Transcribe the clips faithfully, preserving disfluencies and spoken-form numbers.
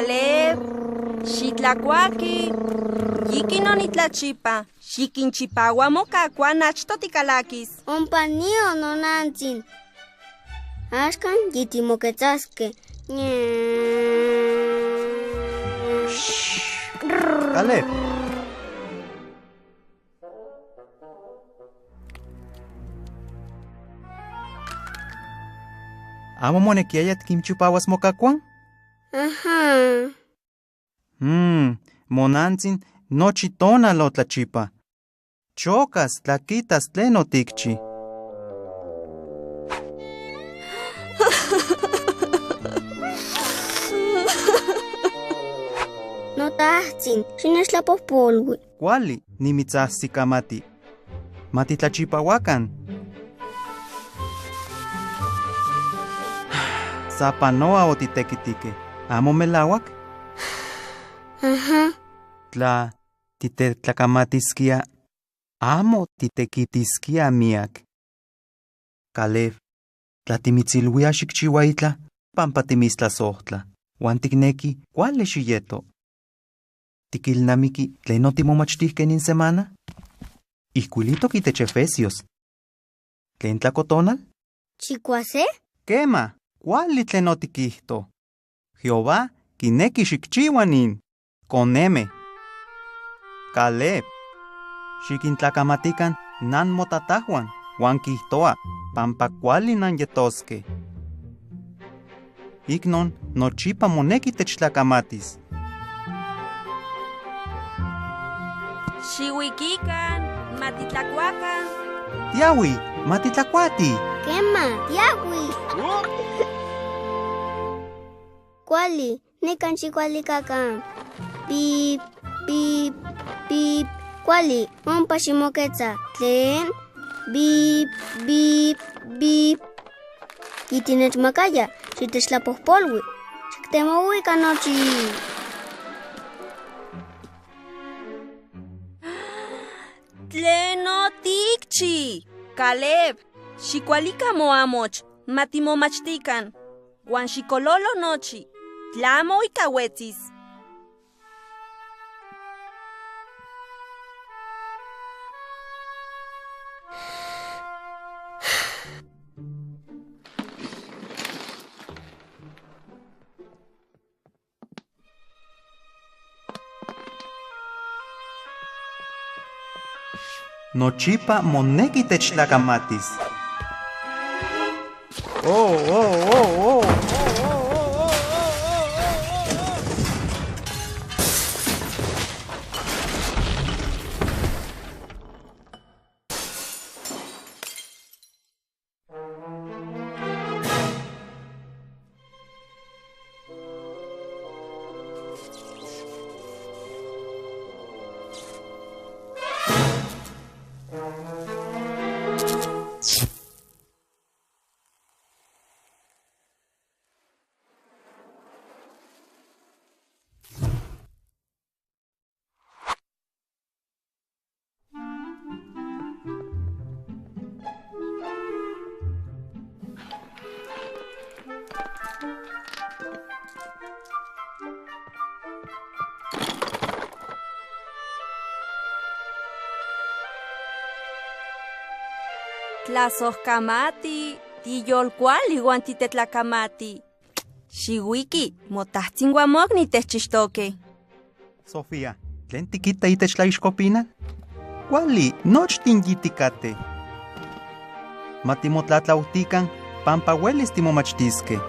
Caleb, xitlakuaki. Yikin onitlachipa. Xikinchipaua mokakuan, achto tikalakis. Ompa nio, nonantsin. Axkan yitimoketsaskej. Caleb. ¿Amo monekiaya tikinchipauas mokakuan? Ajá. Mm, monantsin nochi tonal otlachipa. Chokas tla kitas tlen otikchi. Notajtsin, xinechtlapojpolui. Kuali, nimitsajsikamati. Matitlachipauakan. Sapanoa otitekitike, ¿amo melauak? Ajá. Tla titetlakamatiskia, amo titekitiskia miak. Caleb, tla timitsiluia xikchiua itlaj, pampa timitstlasojtla, uan tikneki kuali xiyeto. ¿Tikilnamiki tlen otimomachtijkej nin semana? Ijkuilitok itech Efesios. ¿Tlen tlakotonal? ¿Chikuase? Kema, kuali tlen otikijto. Jehová kineki xikchiua nin. Konemej. Caleb, xikintlakamatilikan nanmotatajuan uan kijtoa pampa kuali nanyetoskej. Iknon, nochipa moneki techtlakamatilis. Xiuikikan, matitlakuakan. Tiaui, matitlakuati. Kema, tiaui. Kuali, nikan xikualikakan. Pip, pip, pip. Kuali, ompa ximoketsa. ¿Tlen? Bip, bip, bip. Yitinechmakaya, xitechtlapojpolui. Xiktemouikan nochi. ¿Tlen otikchi? Caleb, xikualika moamoch, matimomachtikan. Uan xikololo nochi, tlamo ika uetsis. Nochipa moneki techtlakamatilis. Oh, oh, oh, oh. Tlasojkamati, tiyolkuali uan titetlakamati. Xiuiki, motajtsin uan mokniu techchixtokej. Sofía, ¿tlen tikita itech tlaixkopinal? Kuali, nochtin yitikatej. Matimotlatlaujtikan, pampa uelis timomachtiskej.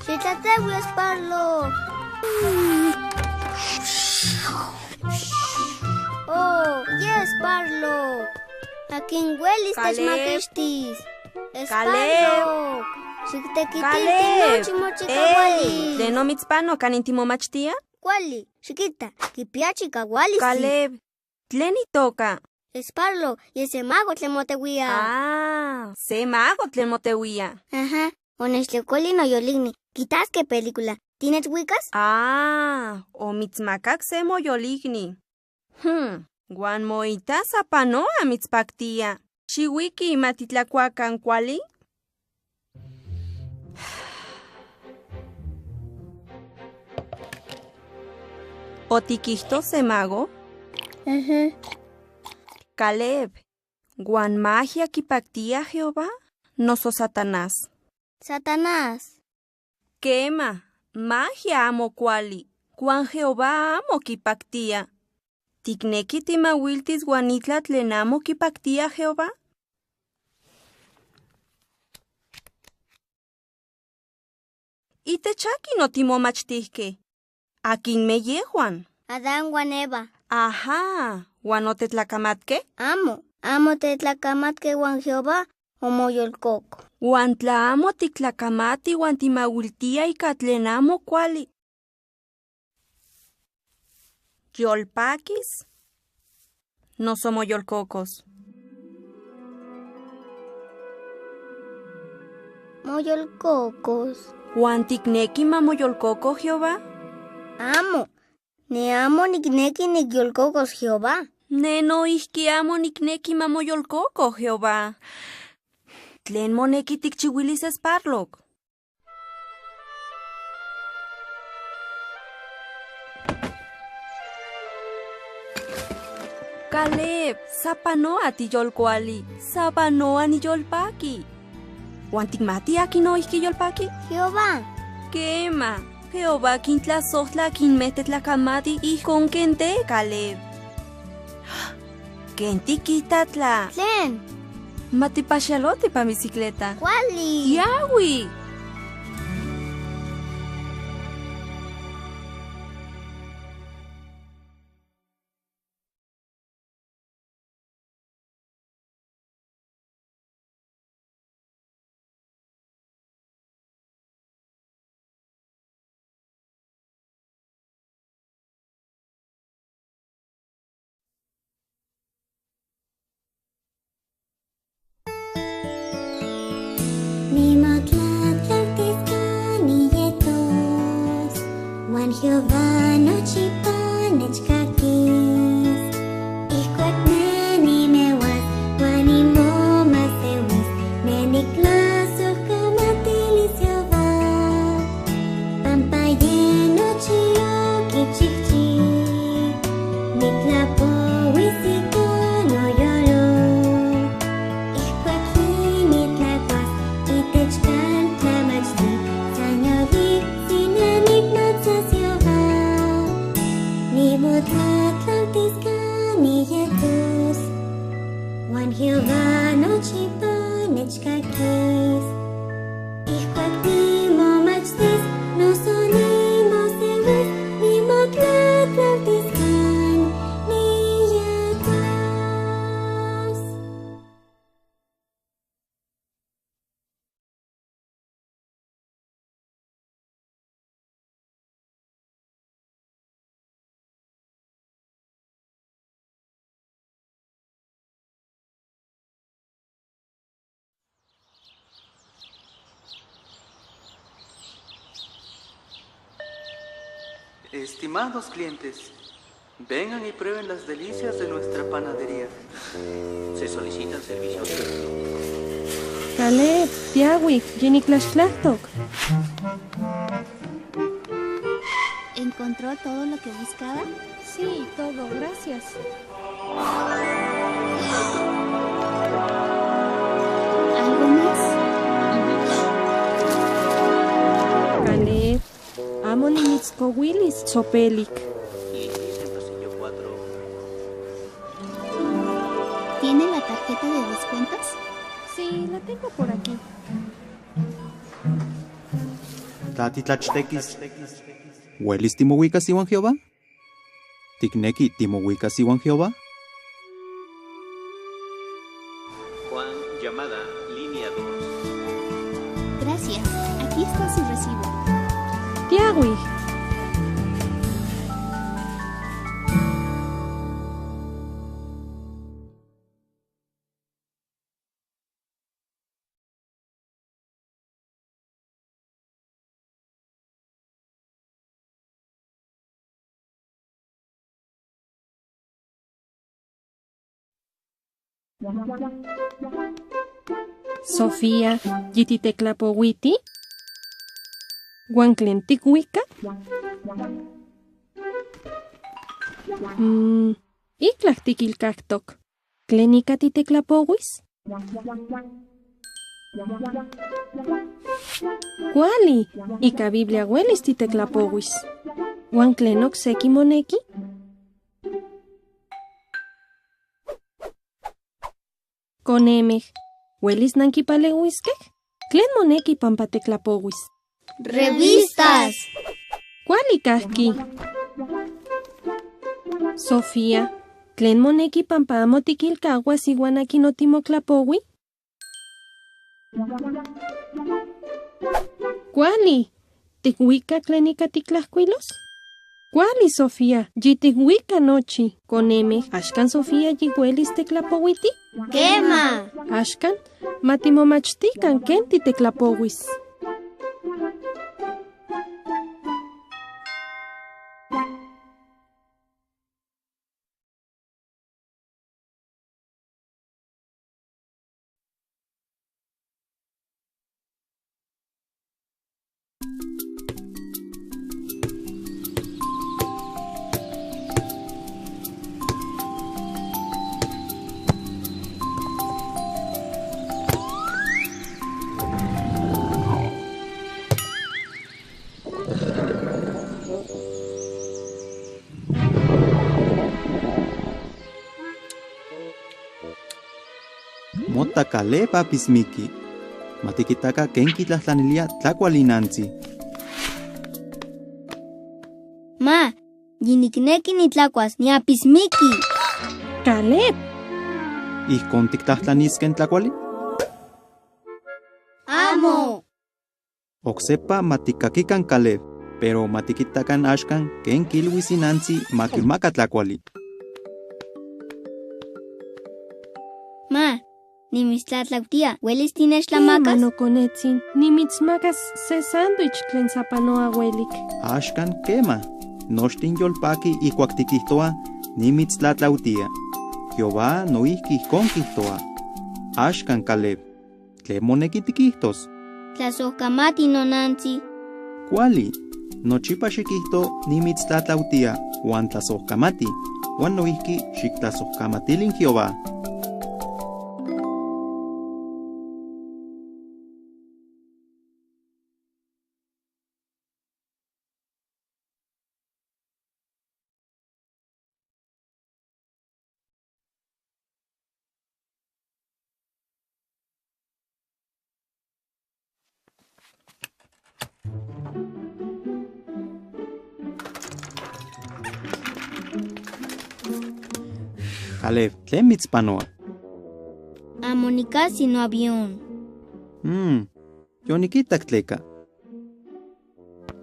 Xitlateui, Sparlow. Oh, yes, Sparlow. ¿Akin uelis techmakixtis? Sparlow. Xiktekitilti nochi mochikaualis. ¿Tlen omitspano kanin timomachtia? Kuali, xikita, kipia chikaualistli. Caleb, ¿tlen itoka? Esparlo, ye se mago tlen moteuia. Ah, se mago tlen moteuia. Ajá, onechtlejkoli noyolikni. Kitaskej película. ¿Tinechuikas? Ah, omitsmakak se moyolikni. Hmm, uan moita sapanoa mitspaktia. Xiuiki matitlakuakan kuali. ¿Otikijto se mago? Ujú. Caleb, ¿uan magia kipaktia Jehová noso Satanás? Satanás. Kema, magia amo kuali, uan Jehová amo kipaktia. ¿Tikneki timauiltis uan itlaj tlen amo kipaktia Jehová? ¿Itech akin otimomachtijkej? ¿Akinmej yejuan? Adán uan Eva. Ajá, ¿uan otetlakamatkej? Amo, amo otetlakamatkej uan Jehová omoyolkokok. Uan tla amo tiktlakamatij uan timauiltia ika tlen amo kuali, ¿yolpakis noso moyolkokos? Moyolkokos. ¿Uan tikneki ma moyolkoko Jehová? Amo, ne amo nikneki nikyolkokos Jehová. Ne noijki amo nikneki ma moyolkoko Jehová. ¿Tlen moneki tikchiuilis, Esparlok? Caleb, sapanoa tiyolkuali, sapanoa niyolpaki. ¿Uan tikmati akin noijki yolpaki? Jehová. Kema, Jehová kintlasojtla akinmej tetlakamatij ijkon ken te, Caleb. ¿Ken tikita tla? ¿Tlen? Ma tipaxialotij ipan bicicleta. Kuali. Tiauij. Nimotlatlautis kan niyetos, uan Jehová nochipa nechkakis. Ijkuak ne nimeuas uan nimomajseuis, ne niktlasojkamatilis Jehová. Pampa ye nochi okichijchij, nitlapouis ika noyolo. Ijkuak yinitlakuas itech kan tlamachtil, san yolik, san ne niknotsas Jehová. Nimotlatlautis kan niyetos, uan Jehová nochipa nechkakis. Ijkuak nimomachtis noso nimoseuis, nimotlatlautis kan niyetos. Estimados clientes, vengan y prueben las delicias de nuestra panadería. Se solicitan servicios. Caleb, tiauij, yiniktlachtlajtok. ¿Encontró todo lo que buscaba? Sí, todo, gracias. ¿Algo más? Caleb, amo nimitskouilis tsopelik. ¿Tiene la tarjeta de descuentos? Sí, la tengo por aquí. Tla titlachtekis, ¿uelis timouikas iuan Jehová? ¿Tikneki timouikas iuan Jehová? Juan, llamada, línea dos. Gracias. Aquí está su recibo. Tiauij. Sofía, ¿yititeklapouiti? ¿Uan tlen tikuika? Mm, itlaj tikilkaktok. ¿Tlen ika titeklapouis? Kuali, ika Biblia uelis titeklapouis. ¿Uan tlen okseki moneki? Konemej, ¿uelis nankipaleuiskej? ¿Tlen moneki pampa teklapouis? Revistas. Kuali kajki. Sofía, ¿tlen moneki pampa amo tikilkauas iuan akin otimotlapouij? Kuali. ¿Tikuika tlen ika tiktlajkuilos? Kuali, Sofía, yitikuika nochi. Konemej, ¿axkan Sofía yiuelis teklapouiti? Kema. Axkan, matimomachtikan ken titeklapouis. Mota Caleb apismiki. Matikitakan ken kitlajtlanilia tlakuali inantsi. Ma, yinikneki nitlakuas, niapismiki. Caleb. ¿Ijkon tiktlajtlaniskej tlakuali? Amo. Oksepa matikkakikan Caleb, pero matikitakan axkan ken kiluis inantsi makimaka tlakuali. Ma, nimitstlatlautia, ¿uelis tinechtlamakas? Kema, nokonetsin, nimitsmakas se sándwich tlen sapanoa uelik. Axkan kema, nochtin yolpakij ijkuak tikijtoa: "Nimitstlatlautia." Jehová noijki ijkon kijtoa. Axkan Caleb, ¿tlen moneki tikijtos? Tlasojkamati, nonantsi. Kuali, nochipa xikijto: "Nimitstlatlautia", uan tlasojkamati, uan noijki xiktlasojkamatili n Jehová. Caleb, ¿tlen mitspanoa? Amo nikajsi noavión. Mm, yonikitak tleka.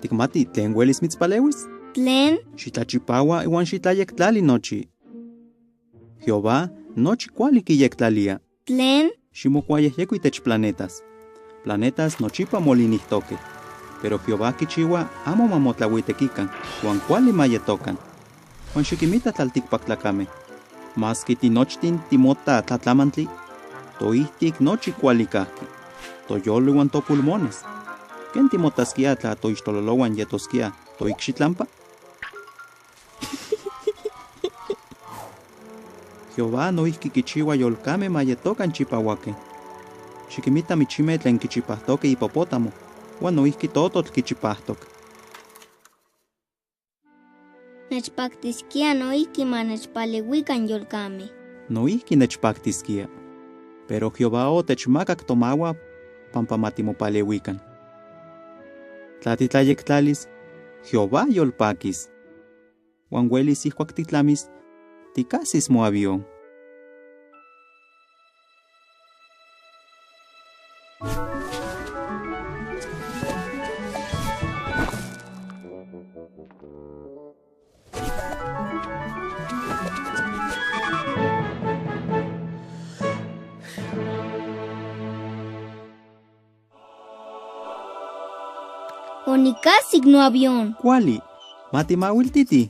¿Tikmati tlen uelis mitspaleuis? ¿Tlen? Xitlachipaua iuan xitlayektlali nochi. Jehová nochi kuali kiyektlalia. ¿Tlen? Ximokuayejyeko itech planetas. Planetas nochipa molinijtokej, pero Jehová kichiua amo ma motlauitekikan uan kuali ma yetokan. Uan xikinmita tlaltikpaktlakamej. Maski tinochtin timota tlatlamantli, toijtik nochi kuali kajki. Toyolo iuan topulmones. ¿Ken timotaskia tla toixtololouan yetoskia toikxitlampa? Jehová noijki kichiua yolkamej ma yetokan chipauakej. Xikinmita michimej tlen kichipajtokej hipopótamo, uan noijki tototl kichipajtok. Nechpaktiskia noijki ma nechpaleuikan yolkamej. Noijki nechpaktiskia. Pero Jehová otechmakak tomauan pampa ma timopaleuikan. Tla titlayektlalis, Jehová yolpakis. Uan uelis ijkuak titlamis, tikajsis moavión. Onikajsik noavión. Kuali, matimauiltitij.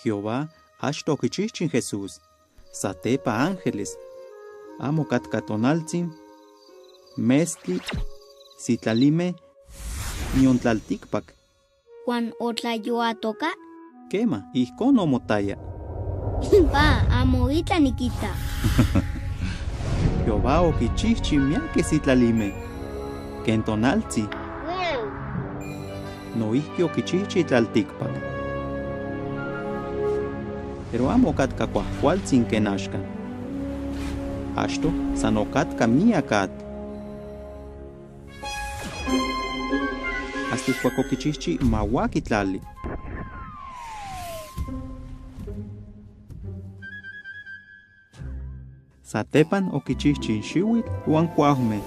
Jehová achtoj okichijchi n Jesús, satepa ángeles. Amo okatka tonaltsin, mestli, sitlalimej, nion tlaltikpak. ¿Uan otlayoatoka? Kema, ijkon omotaya. Pa, amo itlaj nikita. Jehová okichijchi miakej sitlalimej, ken tonaltsi. Noijki okichijchi tlaltikpak. Pero amo okatka kuajkualtsin ken axkan. Achtoj san okatka miak atl. Asta ijkuak okichijchi ma uaki tlali. Satepan okichijchi n xiuitl uan kuaujmej.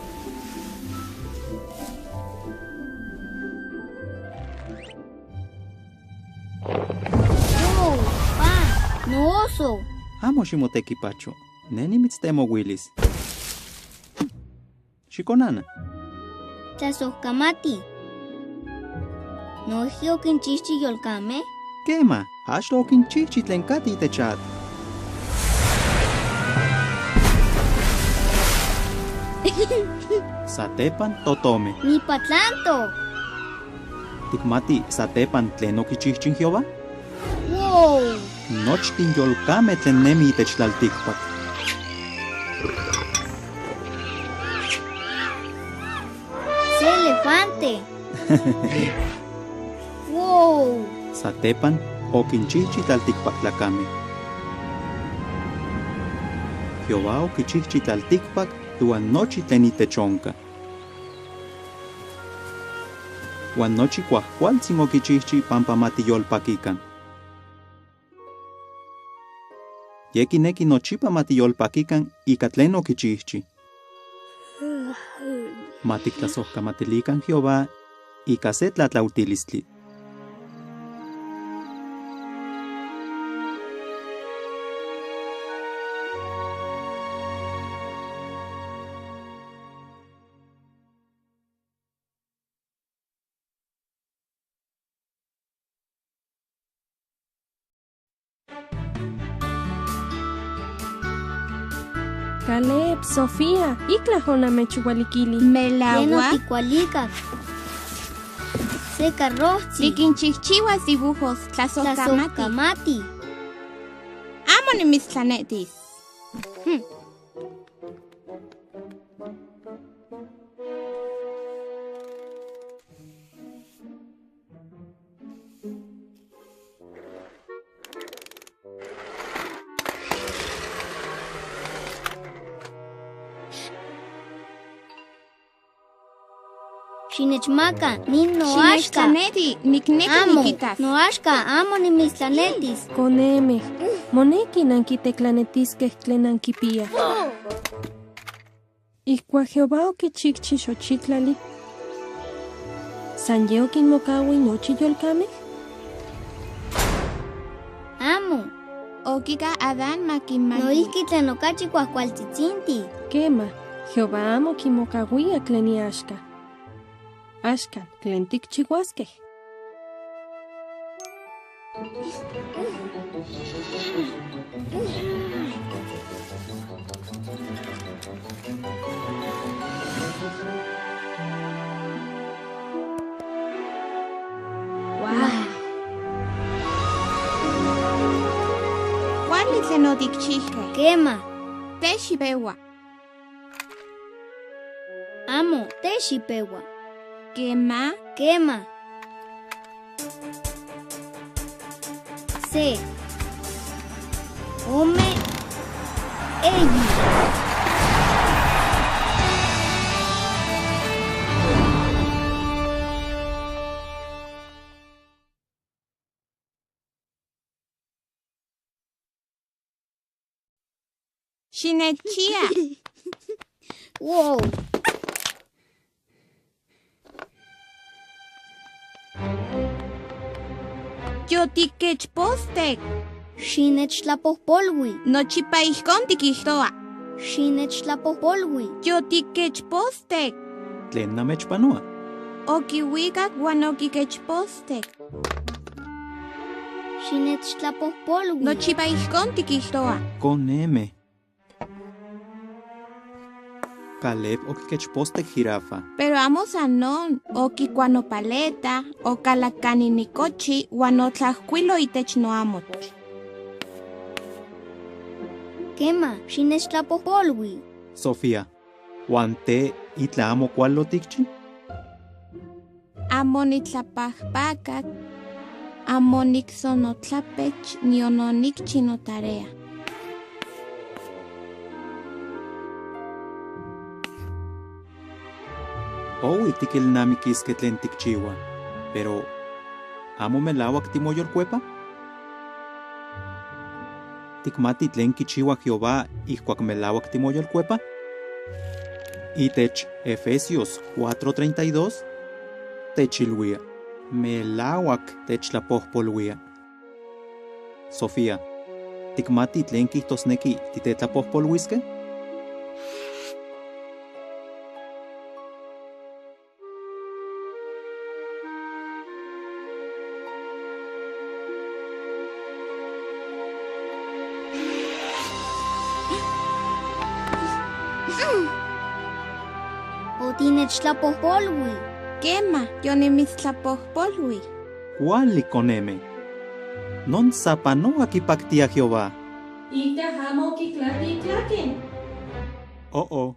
¡Wow! ¡Pa! ¡Nooso! Amo ximotekipacho. Ne nimitstemojuilis. Xikonana. Tlasojkamati. ¿Noijki okinchijchi yolkamej? Kema, achtoj okinchijchi tlen katej itech atl. Satepan totomej. Nipatlantok. ¿Tikmati satepan tlen okichijchi Jehová? ¡Wow! Nochtin yolkamej tlen nemij itech tlaltikpak. Se elefante. ¡Wow! Satepan okinchijchi tlaltikpaktlakamej. Jehová okichijchi tlaltikpak iuan nochi tlen itech onka. Uan nochi kuajkualtsin okichijchi pampa matiyolpakikan. Ye kineki nochipa matiyolpakikan ika tlen okichijchi. Matiktlasojkamatilikan Jehová ika se tlatlaujtilistli. Caleb, Sofía, itlaj onamechualikili. Melauak. Tlen otikualikak. Se karrojtsi. Tikinchijchiuas dibujos, tlasojkamati. Tlasojkamati. Amo nimitstlanetis. Hmm. Xinechmaka, nin noaxka. Xinechtlaneti, nikneki nikitas. Amo, noaxka, amo nimitstlanetis. Konemej, moneki nankiteklanetiskej tlen nankipiaj. Ijkuak Jehová okichijchi xochitlali, ¿san ye okinmokauij nochi yolkamej? Amo. Okikaj Adán makinmajui. Noijki tlen okachi kuajkualtsitsintij. Kema, Jehová amo kinmokauia tlen iaxka. Axkan, ¿tlen tikchiuaskej? Wow. Kuali tlen otikchijkej. Kema. Te xipeua. Amo, te xipeua. Kema. Kema. Se. Ome. Eyi. Xinechia. Wow. Yotikechpostek. Xinechtlapojpolui. Nochipa ijkon tikijtoa. Xinechtlapojpolui. Yotikechpostek. ¿Tlen namechpanoa? Okiuikak uan okikechpostek. Xinechtlapojpolui. Nochipa ijkon tikijtoa. Konemej. Caleb okikechpostek jirafa. Pero amo san non, okikua nopaleta, okalak kanin nikochi uan otlajkuilo itech noamotl. Kema, xinechtlapojpolui. Sofía, ¿uan te itlaj amo kuali otikchi? Amo nitlapajpakak, amo nikso notlapech, nion onikchi notarea. Oui tikilnamikiskej tlen tikchiua, pero ¿amo melauak timoyolkuepa? ¿Tikmati tlen kichiua Jehová ijkuak melauak timoyolkuepa? Itech Efesios cuatro treinta y dos techiluia: "Melauak techtlapojpoluia." Sofía, ¿tikmati tlen kijtosneki titetlapojpoluiskej? Otinechtlapojpolui. Kema, yonimitstlapojpolui. Kuali, konemej. Non sapanoa kipaktia Jehová. Itlaj amo okitlati itlaken. Oh, oh,